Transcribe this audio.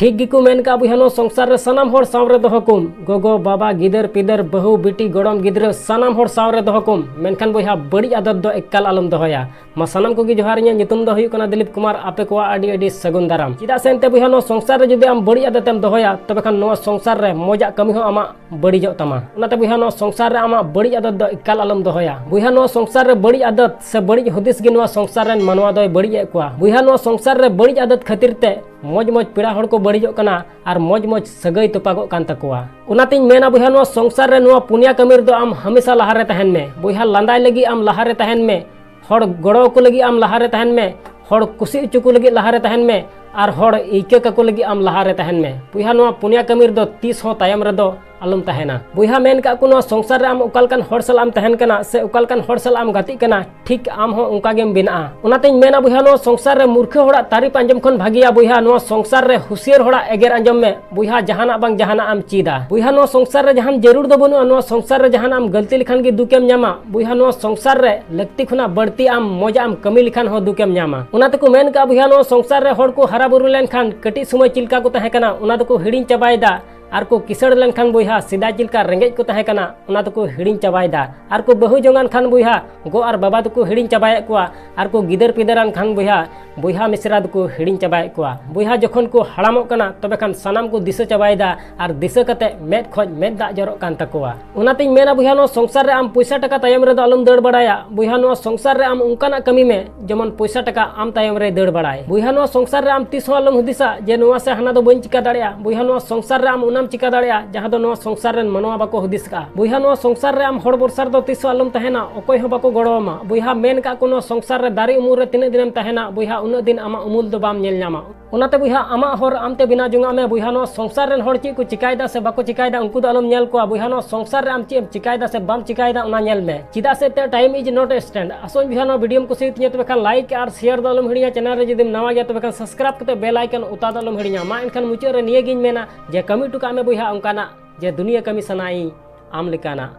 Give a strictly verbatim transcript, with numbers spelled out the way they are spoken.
ᱴᱷᱤᱠ ᱜᱮᱠᱚ ᱢᱮᱱ ᱠᱟᱜᱼᱟ ᱵᱚᱭᱦᱟ, ᱱᱚᱣᱟ ᱥᱚᱝᱥᱟᱨ ᱨᱮ ᱥᱟᱱᱟᱢ ᱦᱚᱲ ᱥᱟᱶ ᱨᱮ ᱫᱚᱦᱚ ᱠᱚᱢ, ᱜᱚᱜᱚ, ᱵᱟᱵᱟ, ᱜᱤᱫᱟᱹᱨ, ᱯᱤᱫᱟᱹᱨ, ᱵᱟᱹᱦᱩ, ᱵᱤᱴᱤ, ᱜᱚᱲᱚᱢ, ᱜᱤᱫᱽᱨᱟᱹ, ᱥᱟᱱᱟᱢ ᱦᱚᱲ ᱥᱟᱶ ᱨᱮ ᱫᱚᱦᱚ ᱠᱚᱢ, ᱢᱮᱱᱠᱷᱟᱱ ᱵᱚᱭᱦᱟ, ᱵᱟᱹᱲᱤᱡ ᱟᱫᱚᱛ ᱫᱚ ᱮᱠᱟᱞ ᱟᱞᱚᱢ ᱫᱚᱦᱚᱭᱟ᱾ ᱢᱟ ᱥᱟᱱᱟᱢ ᱠᱚᱜᱮ ᱡᱚᱦᱟᱨ, ᱤᱧᱟᱹᱜ ᱧᱩᱛᱩᱢ ᱫᱚ ᱦᱩᱭᱩᱜ ᱠᱟᱱᱟ ᱫᱤᱞᱤᱯ ᱠᱩᱢᱟᱨ, ᱟᱯᱮ ᱠᱚᱣᱟᱜ ᱟᱹᱰᱤ ᱟᱹᱰᱤ ᱥᱟᱹᱜᱩᱱ ᱫᱟᱨᱟᱢ᱾ ᱪᱮᱫᱟᱜ ᱥᱮ ᱮᱱᱛᱮ ᱵᱚᱭᱦᱟ, ᱱᱚᱣᱟ ᱥᱚᱝᱥᱟᱨ ᱨᱮ ᱡᱩᱫᱤ ᱟᱢ ᱵᱟᱹᱲᱤᱡ ᱟᱫᱚᱛ ᱮᱢ ᱫᱚᱦᱚᱭᱟ, ᱛᱚᱵᱮ ᱠᱷᱟᱱ ᱱᱚᱣᱟ ᱥᱚᱝᱥᱟᱨ ᱨᱮ ᱢᱚᱡᱟᱜ ᱠᱟᱹᱢᱤ ᱦᱚᱸ ᱟᱢᱟᱜ ᱵᱟᱹᱲᱤᱡᱚᱜ ᱛᱟᱢᱟ᱾ ᱚᱱᱟᱛᱮ ᱵᱚᱭᱦᱟ, ᱱᱚᱣᱟ ᱥᱚᱝᱥᱟᱨ ᱨᱮ ᱟᱢᱟᱜ ᱵᱟᱹᱲᱤᱡ ᱟᱫᱚᱛ ᱫᱚ ᱮᱠᱟᱞ ᱟᱞᱚᱢ ᱫᱚᱦᱚᱭᱟ᱾ ᱵᱚᱭᱦᱟ, ᱱᱚᱣᱟ ᱥᱚᱝᱥᱟᱨ ᱨᱮ ᱵᱟᱹᱲᱤᱡ ᱟᱫᱚᱛ ᱥᱮ ᱵᱟᱹᱲᱤᱡ ᱦᱩᱫᱤᱥ ᱜᱮ ᱱᱚᱣᱟ ᱥᱚᱝᱥᱟᱨ ᱨᱮᱱ ᱢᱟᱱᱣᱟ ᱫᱚᱭ ᱵᱟᱹᱲᱤᱡ ᱮᱫ ᱠᱚᱣᱟ᱾ ᱵᱚᱭᱦᱟ, ᱱᱚᱣᱟ ᱥᱚᱝᱥᱟᱨ ᱨᱮ ᱵᱟᱹᱲᱤᱡ ᱟᱫᱚᱛ ᱠᱷᱟᱹᱛᱤᱨ ᱛᱮ ᱢᱚᱡᱽ ᱢᱚᱡᱽ ᱯᱮᱲᱟ ᱦᱚᱲ ᱠᱚ ᱵᱟᱹᱲᱤᱡᱚᱜ ᱠᱟᱱᱟ ᱟᱨ ᱢᱚᱡᱽ ᱢᱚᱡᱽ ᱥᱟᱹᱜᱟᱹᱭ ᱛᱚᱯᱟᱜᱚᱜ ᱠᱟᱱ ᱛᱟᱠᱚᱣᱟ᱾ ᱚᱱᱟᱛᱤᱧ ᱢᱮᱱᱟ ᱵᱚᱭᱦᱟ, ᱱᱚᱣᱟ ᱥᱚᱝᱥᱟᱨ ᱨᱮ ᱱᱚᱣᱟ ᱯᱩᱱᱭᱟ ᱠᱟᱹᱢᱤ ᱨᱮᱫᱚ ᱟᱢ ᱦᱟᱢᱮᱥᱟ ᱞᱟᱦᱟᱨᱮ ᱛᱟᱦᱮᱱ ᱢᱮ᱾ ᱵᱚᱭᱦᱟ, ᱞᱟᱸᱫᱟᱭ ᱞᱟᱹᱜᱤᱫ ᱟᱢ ᱞᱟᱦᱟᱨᱮ ᱛᱟᱦᱮᱱ ᱢᱮ, ᱦᱚᱲ ᱜᱚᱲᱚ ᱟᱠᱚ ᱞᱟᱹᱜᱤᱫ ᱟᱢ ᱞᱟᱦᱟᱨᱮ ᱛᱟᱦᱮᱱ ᱢᱮ, ᱦᱚᱲ ᱠᱩᱥᱤ ᱦᱚᱪᱚ ᱠᱚ ᱞᱟᱹᱜᱤᱫ ᱞᱟᱦᱟᱨᱮ ᱛᱟᱦᱮᱱ ᱢᱮ, ᱟᱨ ᱦᱚᱲ ᱟᱹᱭᱠᱟᱹ ᱠᱟᱠᱚ ᱞᱟᱹᱜᱤᱫ ᱟᱢ ᱞᱟᱦᱟᱨᱮ ᱛᱟᱦᱮᱱ ᱢᱮ᱾ ᱵᱚᱭᱦᱟ, ᱱᱚᱣᱟ ᱯᱩᱱᱭᱟ ᱠᱟᱹᱢᱤ ᱨᱮᱫᱚ ᱛᱤᱥ ᱦᱚᱸ ᱛᱟᱭᱚᱢ ᱨᱮᱫᱚ ᱟᱞᱚᱢ ᱛᱟᱦᱮᱱᱟ᱾ ᱵᱚᱭᱦᱟ, ᱢᱮᱱ ᱠᱟᱜ ᱠᱚ, ᱱᱚᱣᱟ ᱥᱚᱝᱥᱟᱨ ᱨᱮ ᱟᱢ ᱚᱠᱟ ᱞᱮᱠᱟᱱ ᱦᱚᱲ ᱥᱟᱞᱟᱜ ᱮᱢ ᱛᱟᱦᱮᱱ ᱠᱟᱱᱟ ᱥᱮ ᱚᱠᱟ ᱞᱮᱠᱟᱱ ᱦᱚᱲ ᱥᱟᱞᱟᱜ ᱮᱢ ᱜᱟᱛᱮᱜ ᱠᱟᱱᱟ, ᱴᱷᱤᱠ ᱟᱢ ᱦᱚᱸ ᱚᱱᱠᱟ ᱜᱮᱢ ᱵᱮᱱᱟᱜᱼᱟ᱾ ᱚᱱᱟᱛᱮᱧ ᱢᱮᱱᱟ ᱵᱚᱭᱦᱟ, ᱱᱚᱣᱟ ᱥᱚᱝᱥᱟᱨ ᱨᱮ ᱢᱩᱨᱠᱷᱟᱹ ᱦᱚᱲᱟᱜ ᱛᱟᱹᱨᱤᱯ ᱟᱸᱡᱚᱢ ᱠᱷᱚᱱ ᱵᱷᱟᱜᱮᱭᱟ ᱵᱚᱭᱦᱟ, ᱱᱚᱣᱟ ᱥᱚᱝᱥᱟᱨ ᱨᱮ ᱦᱩᱥᱤᱭᱟᱹᱨ ᱦᱚᱲᱟᱜ ᱮᱜᱮᱨ ᱟᱸᱡᱚᱢ ᱢᱮ᱾ ᱵᱚᱭᱦᱟ, ᱡᱟᱦᱟᱱᱟᱜ ᱵᱟᱝ ᱡᱟᱦᱟᱱᱟᱜ ᱮᱢ ᱪᱮᱫᱟ᱾ ᱵᱚᱭᱦᱟ, ᱱᱚᱣᱟ ᱥᱚᱝᱥᱟᱨ ᱨᱮ ᱡᱟᱦᱟᱱ ᱡᱟᱹᱨᱩᱲ ᱫᱚ ᱵᱟᱹᱱᱩᱜᱼᱟ᱾ ᱱᱚᱣᱟ ᱥᱚᱝᱥᱟᱨ ᱨᱮ ᱡᱟᱦᱟᱱᱟᱜ ᱮᱢ ᱜᱟᱹᱞᱛᱤ ᱞᱮᱠᱷᱟᱱ ᱜᱮ ᱫᱩᱠᱮᱢ ᱧᱟᱢᱟ᱾ ᱵᱚᱭᱦᱟ, ᱱᱚᱣᱟ ᱥᱚᱝᱥᱟᱨ ᱨᱮ ᱞᱟᱹᱠᱛᱤ ᱠᱷᱚᱱᱟᱜ ᱵᱟᱹᱲᱛᱤ ᱟᱢ ᱢᱚᱡᱟᱜ ᱮᱢ ᱠᱟᱹᱢᱤ ᱞᱮᱠᱷᱟᱱ ᱦᱚᱸ ᱫᱩᱠᱮᱢ ᱧᱟᱢᱟ᱾ ᱚᱱᱟ ᱛᱮᱠᱚ ᱢᱮᱱ ᱠᱟᱜᱼᱟ ᱵᱚᱭᱦᱟ, ᱱᱚᱣᱟ ᱥᱚᱝᱥᱟᱨ ᱨᱮ ᱦᱚᱲ ᱠᱚ ᱦᱟᱨᱟ ᱵᱩᱨᱩ ᱞᱮᱱᱠᱷᱟᱱ ᱠᱟᱹᱴᱤᱡ ᱥᱚᱢᱚᱭ ᱪᱮᱫ ᱞᱮᱠᱟ ᱠᱚ ᱛᱟᱦᱮᱸ ᱠᱟᱱᱟ, ᱚᱱᱟ ᱫᱚᱠᱚ ᱦᱤᱲᱤᱧ ᱪᱟᱵᱟᱭᱮᱫᱟ᱾ ᱟᱨ ᱠᱚ ᱠᱤᱥᱟᱹᱬ ᱞᱮᱱᱠᱷᱟᱱ ᱵᱚᱭᱦᱟ, ᱥᱮᱫᱟᱭ ᱪᱮᱫ ᱞᱮᱠᱟ ᱨᱮᱸᱜᱮᱡ ᱠᱚ ᱛᱟᱦᱮᱸ ᱠᱟᱱᱟ, ᱚᱱᱟ ᱫᱚᱠᱚ ᱦᱤᱲᱤᱧ ᱪᱟᱵᱟᱭᱮᱫᱟ᱾ ᱟᱨ ᱠᱚ ᱵᱟᱹᱦᱩ ᱡᱚᱝᱟᱱ ᱠᱷᱟᱱ ᱵᱚᱭᱦᱟ, ᱜᱚ ᱟᱨ ᱵᱟᱵᱟ ᱫᱚᱠᱚ ᱦᱤᱲᱤᱧ ᱪᱟᱵᱟᱭᱮᱫ ᱠᱚᱣᱟ᱾ ᱟᱨ ᱠᱚ ᱜᱤᱫᱟᱹᱨ ᱯᱤᱫᱟᱹᱨᱟᱱ ᱠᱷᱟᱱ ᱵᱚᱭᱦᱟ, ᱵᱚᱭᱦᱟ ᱢᱤᱥᱨᱟ ᱫᱚᱠᱚ ᱦᱤᱲᱤᱧ ᱪᱟᱵᱟᱭᱮᱫ ᱠᱚᱣᱟ᱾ ᱵᱚᱭᱦᱟ, ᱡᱚᱠᱷᱚᱱ ᱠᱚ ᱦᱟᱲᱟᱢᱚᱜ ᱠᱟᱱᱟ, ᱛᱚᱵᱮ ᱠᱷᱟᱱ ᱥᱟᱱᱟᱢ ᱠᱚ ᱫᱤᱥᱟᱹ ᱪᱟᱵᱟᱭᱮᱫᱟ ᱟᱨ ᱫᱤᱥᱟᱹ ᱠᱟᱛᱮ ᱢᱮᱫ ᱠᱷᱚᱱ ᱢᱮᱫ ᱫᱟᱜ ᱡᱚᱨᱚᱜ ᱠᱟᱱ ᱛᱟᱠᱚᱣᱟ᱾ ᱚᱱᱟᱛᱤᱧ ᱢᱮᱱᱟ ᱵᱚᱭᱦᱟ, ᱱᱚᱣᱟ ᱥᱚᱝᱥᱟᱨ ᱨᱮ ᱟᱢ ᱯᱚᱭᱥᱟ ᱴᱟᱠᱟ ᱛᱟᱭᱚᱢ ᱨᱮᱫᱚ ᱟᱞᱚᱢ ᱫᱟᱹᱲ ᱵᱟᱲᱟᱭᱟ᱾ ᱵᱚᱭᱦᱟ, ᱱᱚᱣᱟ ᱥᱚᱝᱥᱟᱨ ᱨᱮ ᱟᱢ ᱚᱱᱠᱟᱱᱟᱜ ᱠᱟᱹᱢᱤ ᱢᱮ, ᱡᱮᱢᱚᱱ ᱯᱚᱭᱥᱟ ᱴᱟᱠᱟ ᱟᱢ ᱛᱟᱭᱚᱢ ᱨᱮ ᱫᱟᱹᱲ ᱵᱟᱲᱟᱭ᱾ ᱵᱚᱭᱦᱟ, ᱱᱚᱣᱟ ᱥᱚᱝᱥᱟᱨ ᱨᱮ ᱟᱢ ᱛᱤᱥ ᱦᱚᱸ ᱟᱞᱚᱢ ᱦᱩᱫᱤᱥᱟ ᱡᱮ ᱱᱚᱣᱟ ᱥᱮ ᱦᱟᱱᱟ ᱫᱚ ᱵᱟᱹᱧ ᱪᱤᱠᱟ ᱫᱟᱲᱮᱭᱟᱜᱼᱟ᱾ ᱵᱚᱭᱦᱟ, ᱱᱚᱣᱟ ᱥᱚᱝᱥᱟᱨ ᱨᱮ ᱟᱢ ᱚᱱᱟᱢ ᱪᱤᱠᱟ ᱫᱟᱲᱮᱭᱟᱜᱼᱟ ᱡᱟᱦᱟᱸ ᱫᱚ ᱱᱚᱣᱟ ᱥᱚᱝᱥᱟᱨ ᱨᱮᱱ ᱢᱟᱱᱣᱟ ᱵᱟᱠᱚ ᱦᱩᱫᱤᱥ ᱠᱟᱜᱼᱟ᱾ ᱵᱚᱭᱦᱟ, ᱱᱚᱣᱟ ᱥᱚᱝᱥᱟᱨ ᱨᱮ ᱟᱢ ᱦᱚᱲ ᱵᱷᱚᱨᱥᱟ ᱨᱮᱫᱚ ᱛᱤᱥ ᱦᱚᱸ ᱟᱞᱚᱢ ᱛᱟᱦᱮᱱᱟ, ᱚᱠᱚᱭ ᱦᱚᱸ ᱵᱟᱠᱚ ᱜᱚᱲᱚ ᱟᱢᱟ᱾ ᱵᱚᱭᱦᱟ, ᱢᱮᱱ ᱠᱟᱜ ᱠᱚ, ᱱᱚᱣᱟ ᱥᱚᱝᱥᱟᱨ ᱨᱮ ᱫᱟᱨᱮ ᱩᱢᱩᱞ ᱨᱮ ᱛᱤᱱᱟᱹᱜ ᱫᱤᱱᱮᱢ ᱛᱟᱦᱮᱱᱟ, ᱵᱚᱭᱦᱟ, ᱩᱱᱟᱹᱜ ᱫᱤᱱ ᱟᱢᱟᱜ ᱩᱢᱩᱞ ᱫᱚ ᱵᱟᱢ ᱧᱮᱞ ᱧᱟᱢᱟ᱾ ᱚᱱᱟᱛᱮ ᱵᱚᱭᱦᱟ, ᱟᱢᱟᱜ ᱦᱚᱨ ᱟᱢ ᱛᱮ ᱵᱮᱱᱟᱣ ᱡᱚᱝᱟᱜ ᱢᱮ᱾ ᱵᱚᱭᱦᱟ, ᱱᱚᱣᱟ ᱥᱚᱝᱥᱟᱨ ᱨᱮᱱ ᱦᱚᱲ ᱪᱮᱫ ᱠᱚ ᱪᱤᱠᱟᱭᱮᱫᱟ ᱥᱮ ᱵᱟᱠᱚ ᱪᱤᱠᱟᱭᱮᱫᱟ, ᱩᱱᱠᱩ ᱫᱚ ᱟᱞᱚᱢ ᱧᱮᱞ ᱠᱚᱣᱟ᱾ ᱵᱚᱭᱦᱟ, ᱱᱚᱣᱟ ᱥᱚᱝᱥᱟᱨ ᱨᱮ ᱟᱢ ᱪᱮᱫ ᱮᱢ ᱪᱤᱠᱟᱭᱮᱫᱟ ᱥᱮ ᱵᱟᱢ ᱪᱤᱠᱟᱭᱮᱫᱟ, ᱚᱱᱟ ᱧᱮᱞ ᱢᱮ᱾ ᱪᱮᱫᱟᱜ ᱥᱮ ᱮᱱᱛᱮᱫ time is not stand᱾ ᱟᱥᱚᱜ ᱟᱹᱧ ᱵᱚᱭᱦᱟ, ᱱᱚᱣᱟ video ᱮᱢ ᱠᱩᱥᱤᱭᱟᱛᱤᱧᱟ, ᱛᱚᱵᱮ ᱠᱷᱟᱱ like ᱟᱨ share ᱫᱚ ᱟᱞᱚᱢ ᱦᱤᱲᱤᱧᱟ᱾ Channel ᱨᱮ ᱡᱩᱫᱤᱢ ᱱᱟᱣᱟ ᱜᱮᱭᱟ, ᱛᱚᱵᱮ ᱠᱷᱟᱱ subscribe ᱠᱟᱛᱮ bell icon ᱚᱛᱟ ᱫᱚ ᱟᱞᱚᱢ ᱦᱤᱲᱤᱧᱟ᱾ ᱢᱟ ᱮᱱᱠᱷᱟᱱ ᱢᱩᱪᱟᱹᱫ ᱨᱮ ᱱᱤᱭᱟᱹ ᱜᱤᱧ ᱢᱮᱱᱟ ᱡᱮ ᱠᱟᱹᱢᱤ ᱦᱚᱴᱚ ᱠᱟᱜ ᱢᱮ ᱵᱚᱭᱦᱟ ᱚᱱᱠᱟᱱᱟᱜ ᱡᱮ ᱫᱩᱱᱤᱭᱟᱹ ᱠᱟᱹᱢᱤ ᱥᱟᱱᱟᱭᱤᱧ ᱟᱢ ᱞᱮᱠᱟᱱᱟᱜ᱾